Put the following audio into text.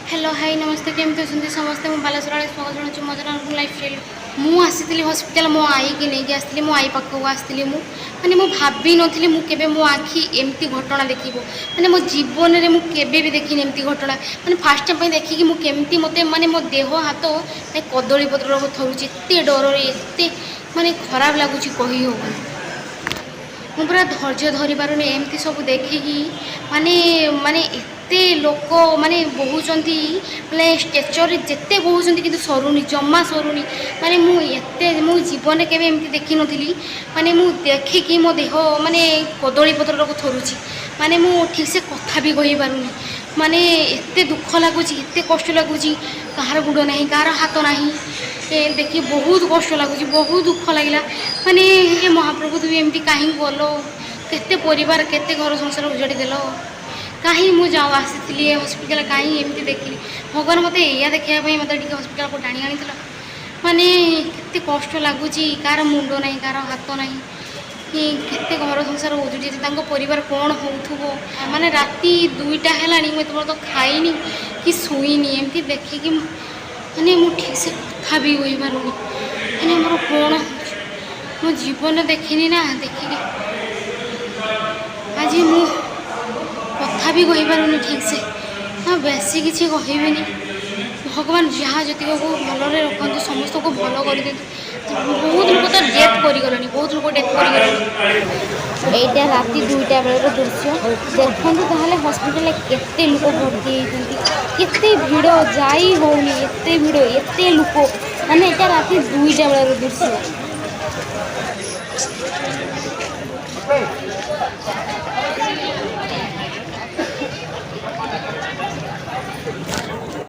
Hello, high, ନମସ୍ତେ। କେମିତି ଅଛନ୍ତି ସମସ୍ତେ? ମୁଁ ବାଲେଶ୍ୱର ଆଡ଼େ ସ୍ୱାଗତ ଜଣାଉଛି ମୋ ଚ୍ୟାନେଲ୍ ଲାଇଫଷ୍ଟାଇଲ୍। ମୁଁ ଆସିଥିଲି ହସ୍ପିଟାଲ, ମୋ ଆଈକି ନେଇକି ଆସିଥିଲି। ମୋ ଆଈ ପାଖକୁ ଆସିଥିଲି ମୁଁ। ମାନେ ମୁଁ ଭାବି ନଥିଲି ମୁଁ କେବେ ମୋ ଆଖି ଏମିତି ଘଟଣା ଦେଖିବ। ମାନେ ମୋ ଜୀବନରେ ମୁଁ କେବେ ବି ଦେଖିନି ଏମିତି ଘଟଣା। ମାନେ ଫାର୍ଷ୍ଟ ଟାଇମ୍ ପାଇଁ ଦେଖିକି ମୁଁ କେମିତି ମୋତେ ମାନେ ମୋ ଦେହ ହାତ ମାନେ କଦଳୀ ପତ୍ର ଥରୁଛି। ଏତେ ଡରରେ, ଏତେ ମାନେ ଖରାପ ଲାଗୁଛି, କହି ହେବନି। ମୁଁ ପୁରା ଧୈର୍ଯ୍ୟ ଧରିପାରୁନି ଏମିତି ସବୁ ଦେଖିକି। ମାନେ ମାନେ ଏତେ ଲୋକ ମାନେ ବହୁଛନ୍ତି, ମାନେ ଷ୍ଟ୍ରେଚରରେ ଯେତେ ବହୁଛନ୍ତି କିନ୍ତୁ ସରୁନି, ଜମା ସରୁନି। ମାନେ ମୁଁ ଏତେ ମୁଁ ଜୀବନରେ କେବେ ଏମିତି ଦେଖିନଥିଲି। ମାନେ ମୁଁ ଦେଖିକି ମୋ ଦେହ ମାନେ କଦଳୀ ପତ୍ରକୁ ଥରୁଛି। ମାନେ ମୁଁ ଠିକ୍ସେ କଥା ବି କହିପାରୁନି। ମାନେ ଏତେ ଦୁଃଖ ଲାଗୁଛି, ଏତେ କଷ୍ଟ ଲାଗୁଛି। କାହାର ଗୋଡ଼ ନାହିଁ, କାହାର ହାତ ନାହିଁ। ଦେଖି ବହୁତ କଷ୍ଟ ଲାଗୁଛି, ବହୁତ ଦୁଃଖ ଲାଗିଲା। ମାନେ ହେ ମହାପ୍ରଭୁ, ତୁମେ ଏମିତି କାହିଁକି କଲ? କେତେ ପରିବାର, କେତେ ଘର ସଂସାର ଉଜାଡ଼ି ଦେଲ। କାହିଁ ମୁଁ ଯାଉ ଆସିଥିଲି ଏ ହସ୍ପିଟାଲ, କାହିଁ ଏମିତି ଦେଖିଲି? ଭଗବାନ ମୋତେ ଏଇଆ ଦେଖିବା ପାଇଁ ମୋତେ ଟିକେ ହସ୍ପିଟାଲକୁ ଟାଣି ଆଣିଥିଲ? ମାନେ କେତେ କଷ୍ଟ ଲାଗୁଛି। କାହାର ମୁଣ୍ଡ ନାହିଁ, କାହାର ହାତ ନାହିଁ। କେତେ ଘର ସଂସାର ଉଜୁଡ଼ି ଯାଇଛି, ତାଙ୍କ ପରିବାର କ'ଣ ହେଉଥିବ? ମାନେ ରାତି 2ଟା ହେଲାଣି, ମୁଁ ଏତେ ପର୍ଯ୍ୟନ୍ତ ଖାଇନି କି ଶୋଇନି। ଏମିତି ଦେଖିକି ମାନେ ମୁଁ ଠିକ୍ସେ କଥା ବି କହିପାରୁନି। ମାନେ ମୋର କ'ଣ ମୋ ଜୀବନରେ ଦେଖିନି ନା, ଦେଖିକି ଆଜି ମୁଁ କଥା ବି କହିପାରୁନି ଠିକ୍ସେ। ହଁ, ବେଶୀ କିଛି କହିବିନି। ଭଗବାନ ଯାହା ଯେତିକକୁ ଭଲରେ ରଖନ୍ତୁ, ସମସ୍ତଙ୍କୁ ଭଲ କରିଦିଅନ୍ତୁ। ବହୁତ ଲୋକ ତ ଡେଥ୍ କରିଗଲେଣି, ବହୁତ ଲୋକ ଡେଥ୍ କରିଗଲେଣି। ଏଇଟା ରାତି 2ଟା ବେଳର ଦୃଶ୍ୟ। ଦେଖନ୍ତୁ ତାହେଲେ, ହସ୍ପିଟାଲରେ କେତେ ଲୋକ ଭର୍ତ୍ତି ହେଇଛନ୍ତି, କେତେ ଭିଡ଼, ଯାଇ ହେଉନି, ଏତେ ଭିଡ଼, ଏତେ ଲୋକ। ମାନେ ଏଇଟା ରାତି 2ଟା ବେଳର ଦୃଶ୍ୟ। Okay.